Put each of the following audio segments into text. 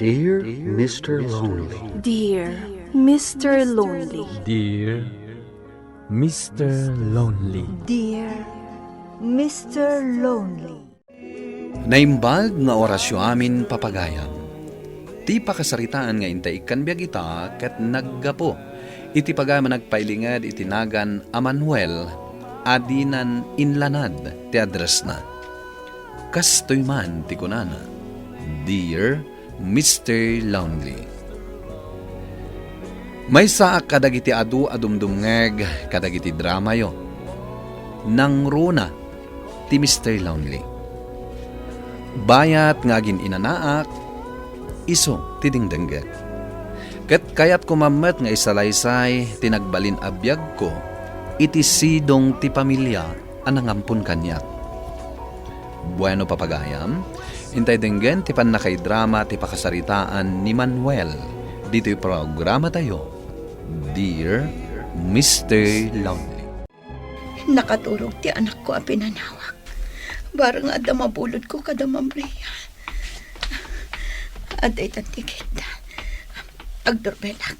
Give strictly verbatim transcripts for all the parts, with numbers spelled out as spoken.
Dear Mister Lonely. Dear Mister Lonely. Dear Mister Lonely. Dear Mister Lonely. Naimbag nga orasyo amin, papagayam. Ti pakasaritaan nga intay ikkan biag ita ket naggapu iti pagayam a nagpailinged iti nagan a Manuel a dinan inlanad ti addressna. Kastoy man ti kunana, "Dear Mister Lonely." Maysaak kadagiti adu a dumdumngeg kadagiti dramayo. Nangruna ti Mister Lonely. Bayat nga agin-inanaak, isu ti dingdengngeg. Ket kayatko koma met nga isalaysay ti nagbalin a biagko iti sidong ti pamilia a nangampon kaniak. Bueno, papagayam, intay denggen ti pannakaidrama ti pakasaritaan ni Manuel ditoy programatayo, Dear Mister Lonely. Nakaturog ti anakko a pinanawak. Barang adda mabulodko kada mamria. Adda itan ti gate. Agdurbelak.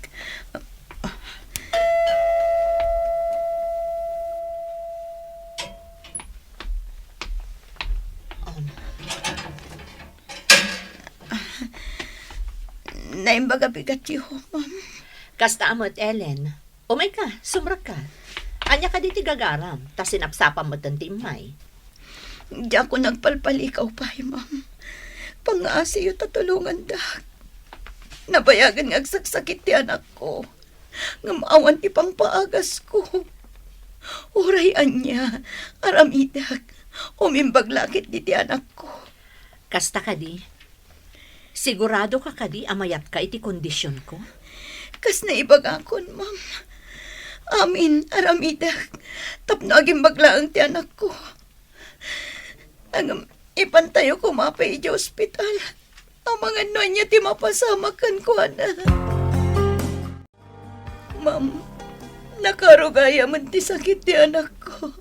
Naimbag a bigatyo, ma'am. Kasta a met, Ellen. Umayka, sumrekka. Ania kadi ti gagaram, ta sinapsapam metten ti immay? Diakon agpalpalikaw pay, ma'am. Pangngaasiyo ta tulongandak. Nabayagen nga agsaksakit ti anakko. Ngem awan ti pangpaagasko. Uray ania, aramidek. Umimbag la ketdi ti anakko. Kasta kadi? Siguradoka kadi a mayatka iti kondisionko? Kas naibagakon, ma'am. Amin, aramidek. Tapno agimbag laeng ti anakko. Ngem, ipantayo koma pay idiay ospital. Amangan no ania ti mapasamak kenkuana. Ma'am, nakarugayam ti sakit ti anakko.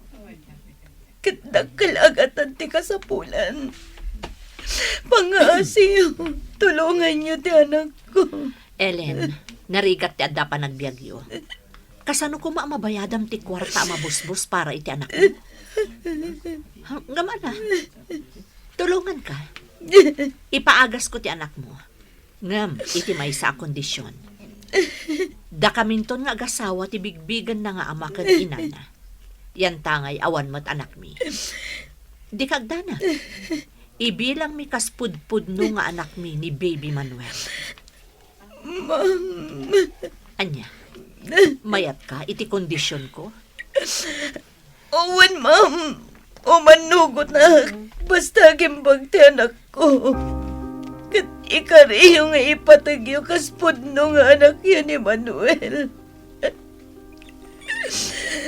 Ket dakkel a gatan ti kasapulan. Pangngaasiyo, tulonganyo ti anakko. Ellen, narigat ti adda panagbiagyo. Kasano koma a mabayadam ti kuarta a mabusbos para iti anakmo? Ha, ngem, ana, tulonganka. Ipaagasko ti anakmo. Ngem iti maysa a kondision, dakaminton nga agasawa ti bigbigenna nga ama ken inana. Yantangay awan met anakmi. Dika agdanag. Ibilangmi kas pudpudno nga anakmi ni Baby Manuel. Ma'am. Ania? Mayatka iti kondisionko? Wen, ma'am. Umannugotak, basta agimbag ti anakko. Ket ikariyo nga ipategyo kas pudno nga anakyo ni Manuel.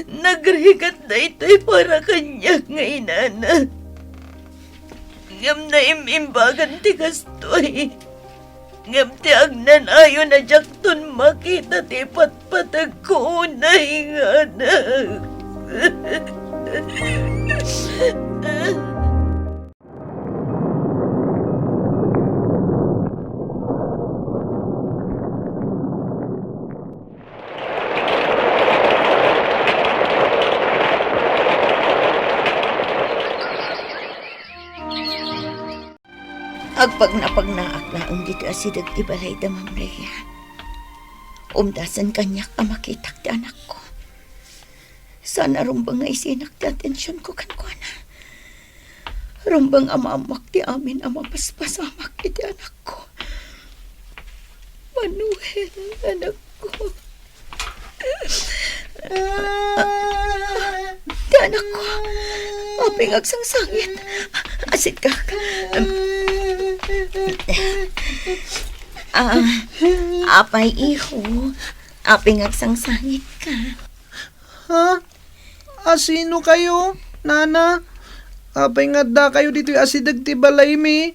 Nagrigat daytoy para kaniak nga inana. Ngem naim-imbagan ti kastoy. Ngem ti agnanayon a diakton makita ti patpategko unay nga anak. Agpagnapagnaak laeng ditoy asideg ti balay da Ma'am Rhea. Umdasen kaniak a makitak ti anakko. Saan a rumbeng nga isinak ti atensionko kenkuana. Rumbeng a maammoak ti amin a mapaspasamak iti anakko. Manuel, anakko. Ah, ti anakko. Apay nga agsangsangit? Asidka. Ah, apay, iho? Apay nga agsangsangit ka? Ha? Asino kayo, nana? Apay nga adda kayo ditoy asideg ti balaymi?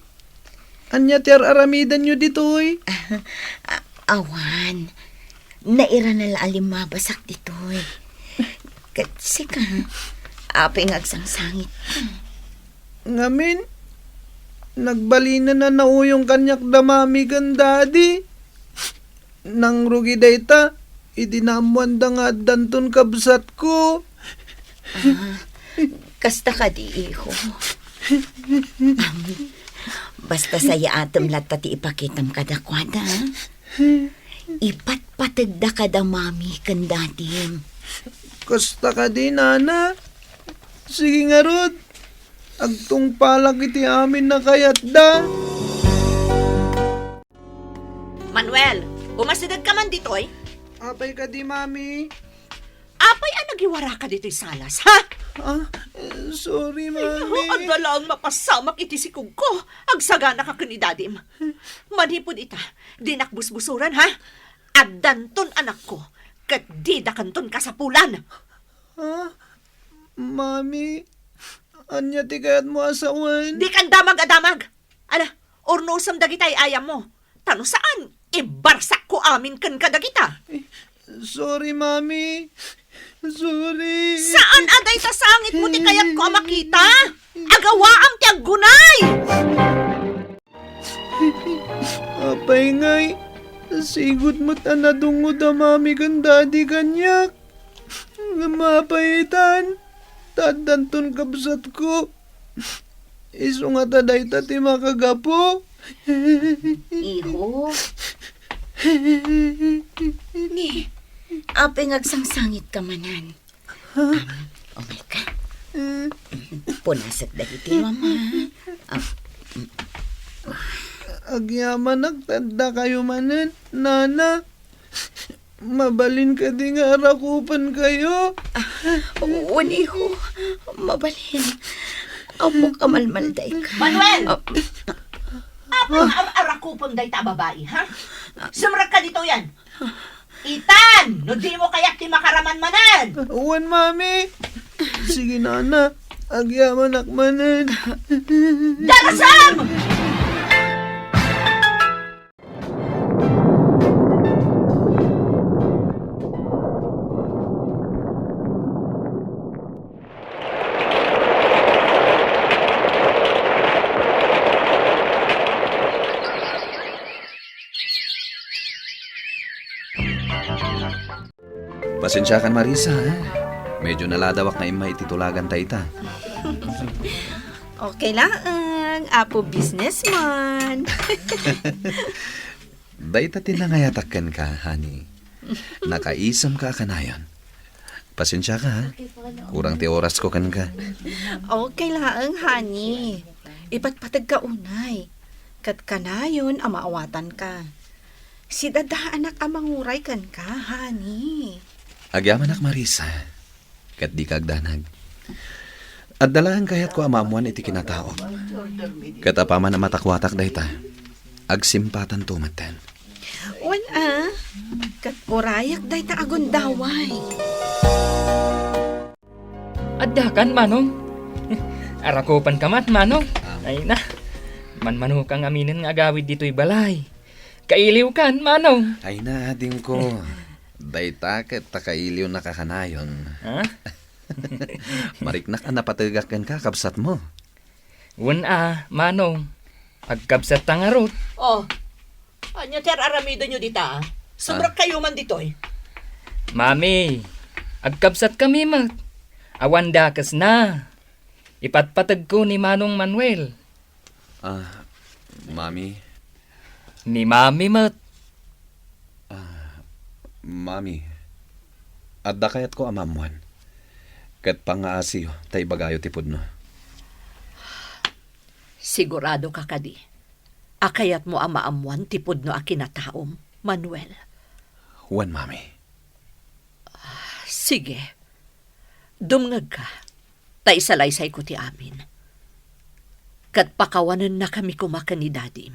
Ania ti ar-aramidanyo ditoy? A-, awan. Nairana la a limmabasak ditoy. Ket sika, apay nga agsangsangit ka? Ngamin, Nagbalinen a nauyong kaniak da Mami ken Daddy. Nangrugi dayta, idi naammoanda nga addanton kabsatko. Ah, kasta kadi, iho. Am, basta sayaatem latta ti ipakitam kadakuada, ha? Ipatpategda kada Mami ken Dadim. Kasta kadi, Nana. Sige ngarud, agtungpalak iti amin a kayatda. Manuel, umasidegka man ditoy? Apay kadi, Mami? Apay a nagiwaraka ditoy salas, ha? Ah, sorry, Mami. Adda laeng mapasamak iti sikogko. Agsaganaka ken ni Dadim. Manipud ita, dinak busbusuran, ha? Addanton anakko, ket didakanton kasapulan. Ha? Mami, ania ti kayatmo a sawen? Dikan damag-adamag. Ala, urnosem dagiti ay-ayammo. Ta no saan, ibarsakko amin ken kadagita. Eh, sorry, Mami. Sorry. Saan a dayta sangitmo ti kayatko a makita? Agawaam ti aggunay! Apay ngay, sigud met a nadungngod a Mami ken Daddy kaniak. Ngem apay itan, ta addanton kabsatko. Isu ngata dayta ti makagapu. Iho. Ni, apay nga agsangsangitka manen? Am, umayka. Punasak dagiti mama. Am, Agyamanak ta addakayo manen, Nana. Mabalin kadi nga arakupenkayo? Ah, wen, iho. Mabalin. Ammok a malmaldayka. Manuel! Ah, apay nga ar-, arakupem dayta a babai, ha? Sumrekka ditoyen. Itan, no dimo kayat ti makaraman manen. Wen, Mami. Sige, Nana. Agyamanak manen. Darasam! Pasensiakan, Marisa, ha? Medyo naladawak nga immay iti tulagan ta ita. Okay laeng, Apo Businessman. Dayta ti nangayatak kenka, honey. Nakaisemka a kanayon. Pasensiaka, ha? Kurang ti orasko kenka. Okay laeng, honey. Ipatpategka unay. Ket kanayon a maawatanka. Sidadaanak a manguray kenka, honey. Agyamanak, Marisa. Ket dika agdanag. Adda laeng kayatko a maammoan iti kinataom. Ket apaman a matakuatak dayta, agsimpatanto metten. Wen a, ket urayak dayta a gundaway. Addakan, Manong? Arakupanka man, Manong? Ay na, manmanoka ngaminen nga agawid ditoy balay. Kailiwkan, Manong. Ay na, adingko. Dayta ket ta kailiwnak a kanayon. Ha? Mariknak a napategak kenka, kabsatmo. Wen a, Manong. Agkabsatta ngarud. Oh, ania ti ar-aramidenyo dita, a? Sumrekkayo man ditoy. Mami, agkabsatkami met. Awan dakesna. Ipatpategko ni Manong Manuel. Ah, Mami. Ni Mami met. Ah, Mami. Adda kayatko a maammoan. Ket pangngaasiyo ta ibagayo ti pudno. Siguradoka kadi a kayatmo a maammoan ti pudno a kinataom, Manuel? Wen, Mami. Sige. Dumngegka, ta isalaysayko ti amin. Ket pakawanennakami koma ken ni Dadim.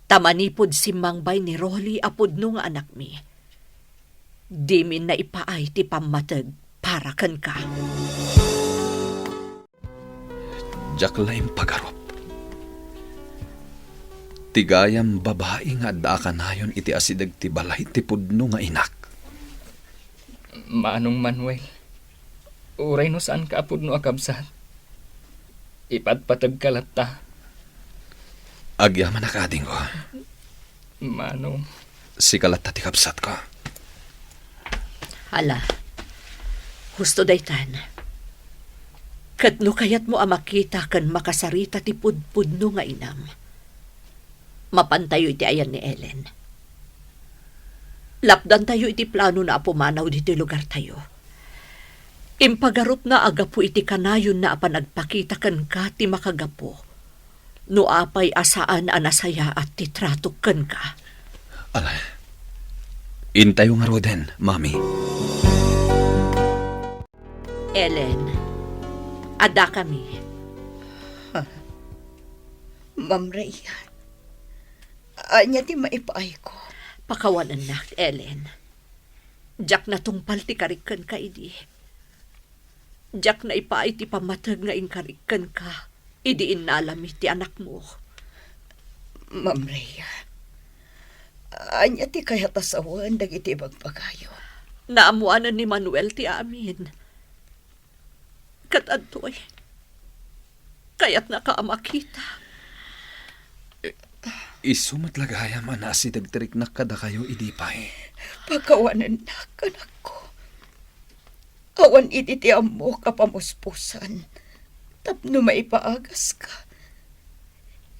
Ta manipud simmangbay ni Rolly a pudno nga anakmi, dimin naipaay ti pammateg para kenka. Diak la impagarup. Ti gayam babai nga adda a kanayon iti asideg ti balay ti pudno nga inak. Manong Manuel, uray no saanka a pudno a kabsat, ipatpategka latta. Agyamanak, adingko. Manong. Sika latta ti kabsatko. Ala, husto daytan. Ket no kayatmo a makita ken makasarita ti pudpudno nga inam, mapantayo iti ayan ni Ellen. Lapdantayo iti planona a pumanaw ditoy lugartayo. Impagarupna a gapu iti kanayonna a panagpakita kenka ti makagapu no apay a saan a nasayaat ti tratok kenka. Ala, intayo ngaruden, Mami. Ellen, addakami. Ma'am Rhea, ania ti maipaayko? Pakawanennak, Ellen. Diak natungpal ti karik kenka idi. Diak naipaay ti pammateg nga inkarik kenka idi innalami ti anakmo. Ma'am Rhea, ania ti kayat a sawen dagiti ibagbagayo? Naammoanen ni Manuel ti amin. Ket adtoy, kayatnaka a makita. Isu met la gayam a naasideg ti riknak kadakayo idi pay. Pakawanennak, anakko. Awan idi ti ammok a pamuspusan tapno maipaagaska.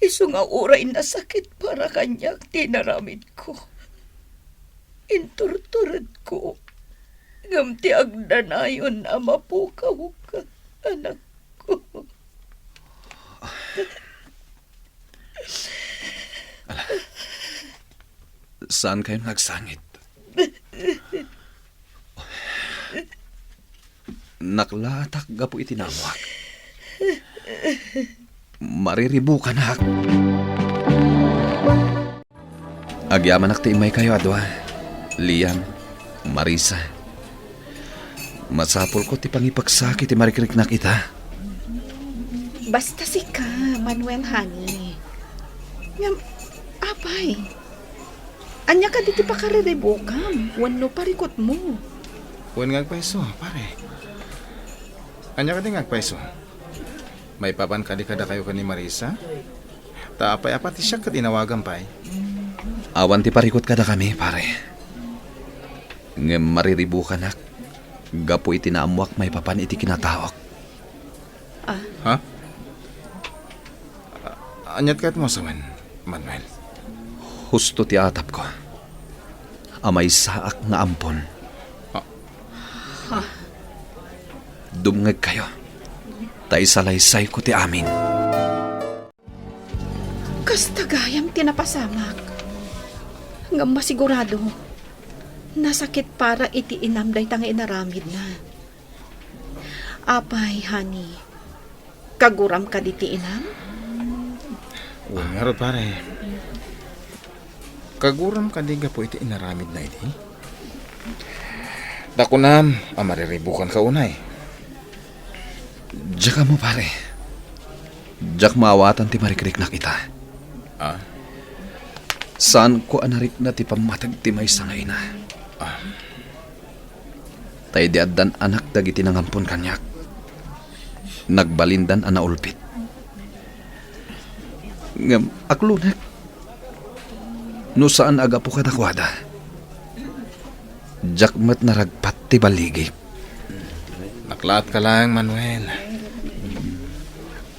Isu nga uray nasakit para kaniak ti inaramidko. Inturturedko, ngem ti agdanayon a mapukawka, anakko. Ala, saan kayon nga agsangit? Naklaatak gapu iti naammoak. Mariribukanak. Agyamanak ti immaykayo a dua, Liam, Marisa. Masapulko ti pangipagsak iti marikriknak ita. Basta sika, Manuel, honey. Ngem, apay, ania kadi ti pakariribukam wenno parikutmo? Wen nga agpayso, pare. Ania kadi nga agpayso? Maipapan kadi kadakayo ken ni Marisa? Ta apay a pati siak ket inawagam pay? Awan ti parikut kadakami, pare. Ngem mariribukanak gapu iti naammoak maipapan iti kinataok. Ah. Ha? A-, aniat kayatmo a sawen, Manuel? Husto ti atapko a maysaak nga ampon. Ah. Ha? Dumngegkayo, ta isalaysayko ti amin. Kasta gayam ti napasamak. Ngem masigurado, nasakit para iti inam dayta nga inaramidna. Apay, honey, kaguram kadi ti inam? Wen ngarud, pare. Kaguram kadi gapu iti inaramidna idi? Ta kunam a mariribukanka unay. Diak ammo, pare. Diak maawatan ti marikriknak ita. Ah? Saanko a narikna ti pammateg ti maysa nga ina. Ah. Ta idi addan anak dagiti nangampon kaniak, nagbalindan a naulpit. Ngem aklonek no saan a gapu kadakuada. Diak met naragpat ti baligi. Naklaatka laeng, Manuel.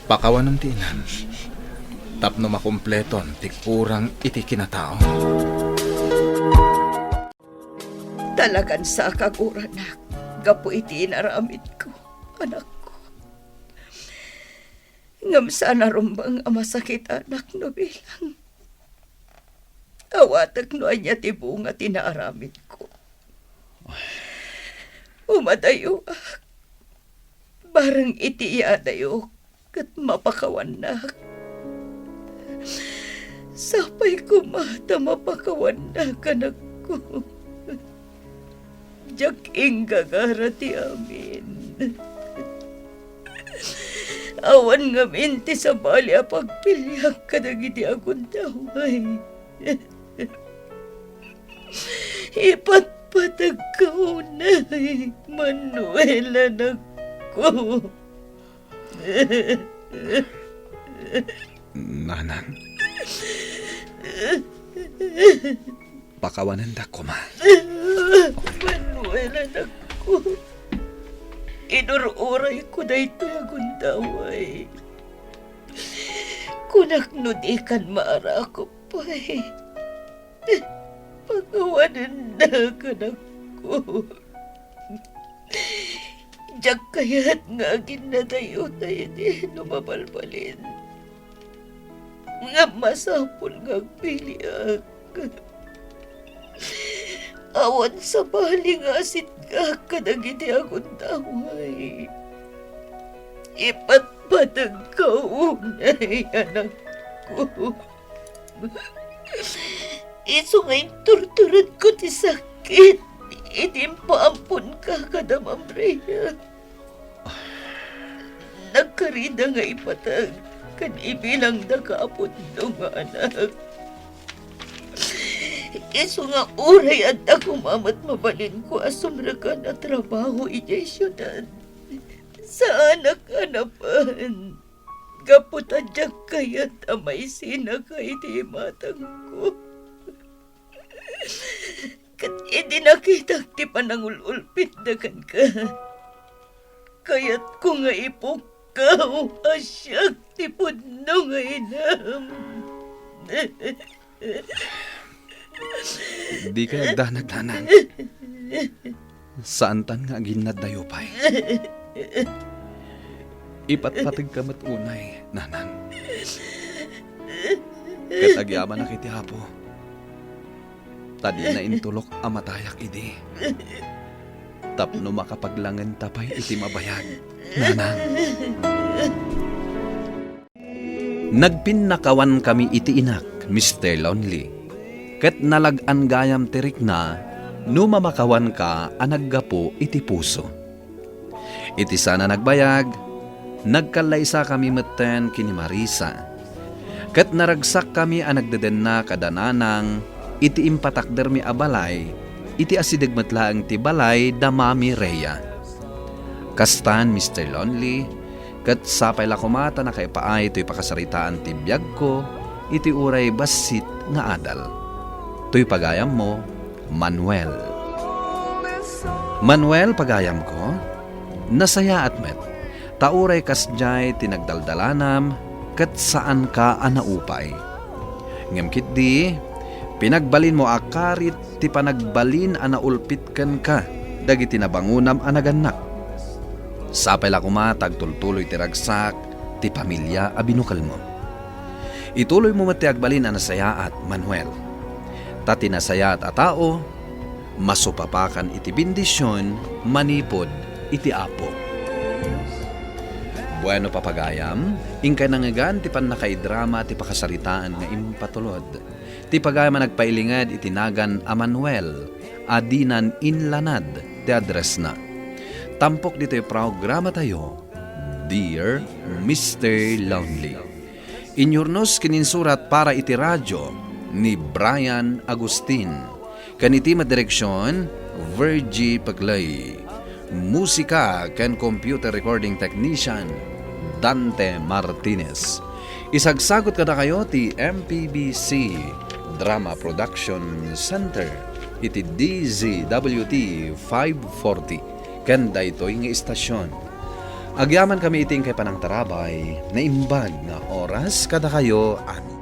Pakawanem ti inam tapno makumpleton ti kurang iti kinatao. Talagan sa a kaguranak gapu iti inaramidko, anakko. Ngem saan a rumbeng a masakitanak no bilang. Awatek no ania ti bunga ti naaramidko. Umadayoak. Bareng iti yadayo ket mapakawannak. Sapay koma ta mapakawannak, anakko. Diak inggagara ti amin. Awan ngamin ti sabali a pagpiliak kadagiti agundaway. Ipatpategka unay, Manuel, anakko. Nanang. Pakawanendak koma. Manuel, anakko. Inur-urayko daytoy a gundaway. Kunak no dikan maarakup pay. Pakawanendak, anakko. Diak kayat nga aginnadayo daydi no mabalbalin nga masapul nga agpiliak. Awan sabali nga asitgak kadagiti agundaway. Ipatpateg ka unay, anakko. Isu nga inturturedko ti sakit idi impaamponka kada Mamre. Nagkarida nga ipateg ken ibilangdaka a pudno nga anak. Isu nga uray adda koma met mabalinko a sumrekan a trabaho idiay siudad, saanak a napan gapu ta diak kayat a maisinaka iti imatangko. Ket idi nakitak ti panangul-ulpitda kenka, kayatko nga ipukkaw a siak ti pudno nga inam. Dika agdanag, nanang. Saantan nga aginnaddayo pay. Ipatpategka met unay, nanang. Ket agyamanak iti Apo, ta dina intulok a matayak idi, tapno makapaglangenta pay iti mabayag, nanang. Nagpinnakawankami iti inak, Mister Lonely, ket nalag-an gayam ti rikna no mamakawanka a naggapu iti puso. Iti saan a nagbayag, nagkallaysakami metten ken ni Marisa, ket naragsakkami a nagdedennak a da nanang iti impatakdermi a balay iti asideg met laeng ti balay da Mami Rhea. Kastan, Mister Lonely, ket sapay la koma ta nakaipaay toy pakasaritaan ti biagko iti uray bassit nga adal. Toy pagayammo, Manuel. Manuel, pagayamko, nasayaat met, ta uray kasdiay ti nagdaldalanam ket saanka a naupay. Ngem ketdi, pinagbalinmo a karit ti panagbalin a naulpit kenka dagiti nabangonam a nagannak. Sapay la koma ta agtultuloy ti ragsak ti pamilia a binukelmo. Ituloymo met ti agbalin a nasayaat, Manuel. Ta ti nasayaat a tao, masupapakan iti bendision manipud iti Apo. Bueno, papagayam, inkay nangngegan ti pannakaidrama ti pakasaritaan nga impatulod. Ti pagayam a nagpailinged iti nagan a Manuel a dinan inlanad ti addressna. Tampok ditoy programatayo, Dear Mister Lonely. Inyurnos ken insurat para iti radio ni Brian Agustin. Ken iti madireksion, Virgie Peclay. Musika ken computer recording technician, Dante Martinez. Isagsagut kadakayo ti M P B C Drama Production Center iti D Z W T five forty ken daytoy nga istasion. Agyamankami iti inkay panangtarabay, naimbag nga oras kadakayo amin.